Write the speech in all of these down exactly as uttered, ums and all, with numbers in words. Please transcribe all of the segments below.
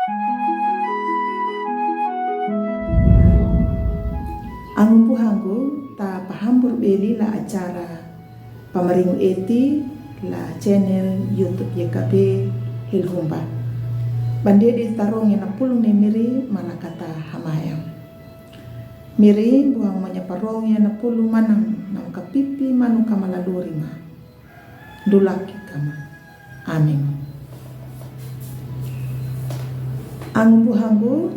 Angumbuhangu ta pahambur beli la acara pamaringu eti la channel YouTube Y K B Hilhumba. Bande di taronge na pulung ne miri malakata hamaya. Miri mbuhangu manya paronge na pulung manang na makapipi manu kama laluri ma. Dulaki kama. Amin. Angumbuhangu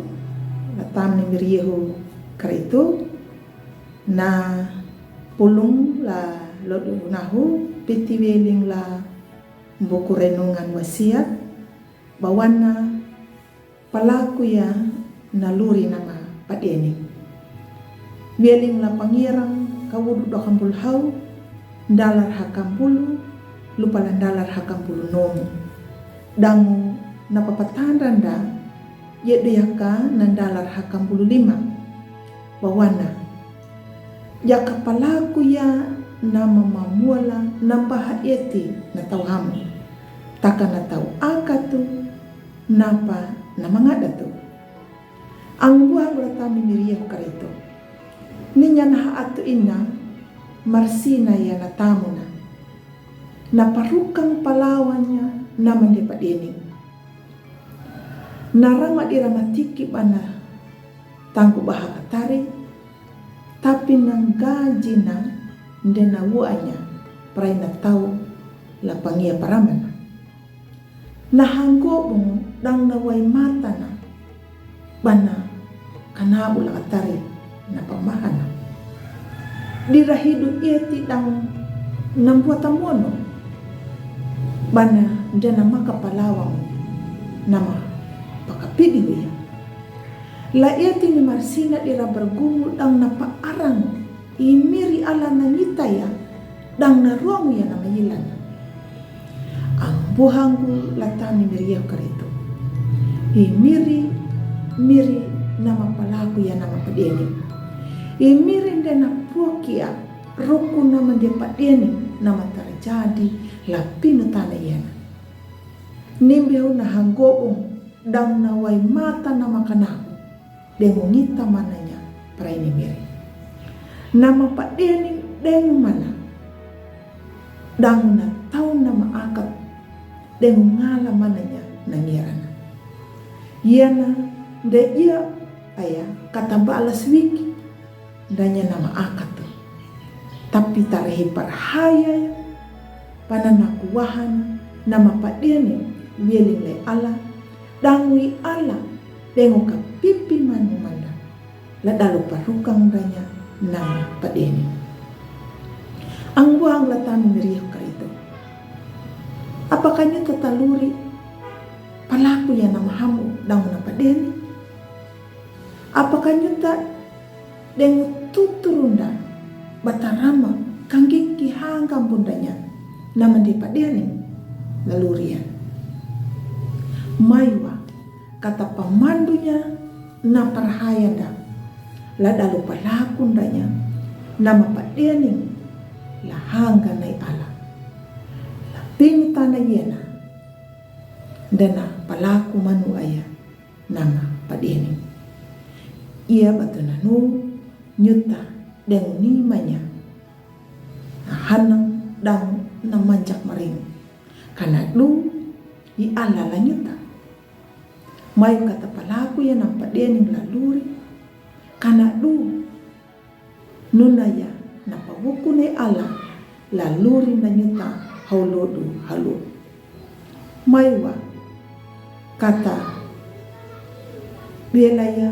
la tamni miri yehu Kristu na pulung la lodu nahu piti weling la buku renungan wasiat bawana palaku ya na luri na mapadening. Weling la Pangirang kawudu dokambul hau, ndalar hakambulu, lupa la ndalar hakambulu nomu. Dangu na papatandra nda, ye duyaka na ndalar hakambulu lima. Bawana. Yaka palaku ya na mamamuala na baha eti na tau hamu. Taka na tau akatu, napa na mangadatu. Angumbuhangu la tamni miri yehu Kristu. Ninya na haatu ina, marsina ya na tamuna. Na parukang palawanya na mande padening. Na rama di rama tiki bana tanggu baha katari, tapi na ngajina nde na wuanya, prai na tau la pangia paramana. Na hanggobong dang na wai matana, bana kanabu la katari na pamahana. Di rahidu eti dang na mbuata mono, bana nde na maka palawang na mapakapidi wiya. La eti ni marsina di ra bargumu dang na paarang, i miri ala na ngita ya, dang na ruang ya na mayilana. Angumbuhangu la tamni miri yehu Kristu. I miri, miri na mapalaku ya na mapadening. I miri nde na puakia, ruku na mande padening na matarjadi la pinutana ya na. Ni mbehu na hanggobong dang na wai mata na makanaku, dengu ngita mananya prai ni miri. Na mapadening dengu mana, dang na tau na maakat, dengu ngala mananya na ngirana. Yana nde iya aya kata balas wiki, ndanya na maakat. Tapi tarehi parhaya, pana na kuwahan, na mapadening, weling lai ala, dangu i ala, dengu kapipi manu manda. La dalu parukang ndanya na mapadening. Angumbuhangu la tamni miri yehu Kristu. Apaka nyuta taluri palaku ya na mahamu dangu na padening? Apaka nyuta dengu tuturu nda batarama kangiki hangga mbundanya na mande padening laluri ya? Maiwa kata pamandunya na parhaya nda, la dalu palaku ndanya na mapadening la hangga nai ala. La pinutana yena nde na palaku manu aya na mapadening. Iya batu nanu nyuta dengu ni manya na hanang dangu na manjak maring. Kana du i ala la nyuta. Mai kata palaku ya na mapadening laluri. Kana du nuna ya na pawuku nai ala laluri na nyuta hau lodu halu. Maiwa kata bela ya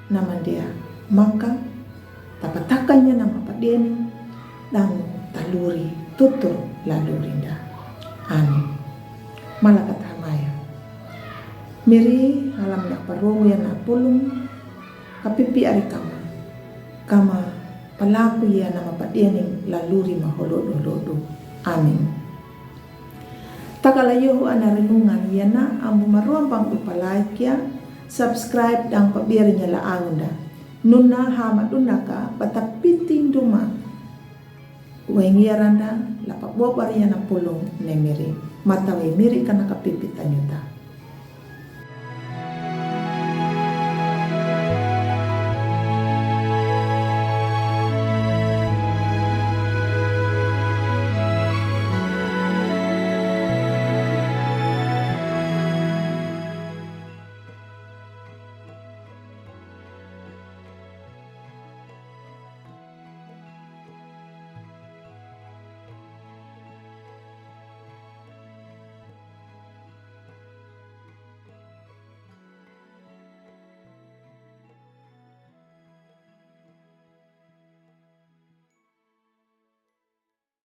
na mandeya maka tapatakanya na mapadening dangu taluri tuturu laluri nda. Amin. Malakata hamaya. Miri alam na parongo ya na pulung kapipi ari kama. Kama palaku ya na mapadening laluri ma holodu holodu. Amin. Takala yohu ana renungan ya na ambu marombang upa like ya, subscribe dang pabere nya la angu nda. Nuna hama duna ka bata piti nduma. Wengi ya randa la pabobar ya na pulung ne miri. Mata we miri kana kapipi tanyuta.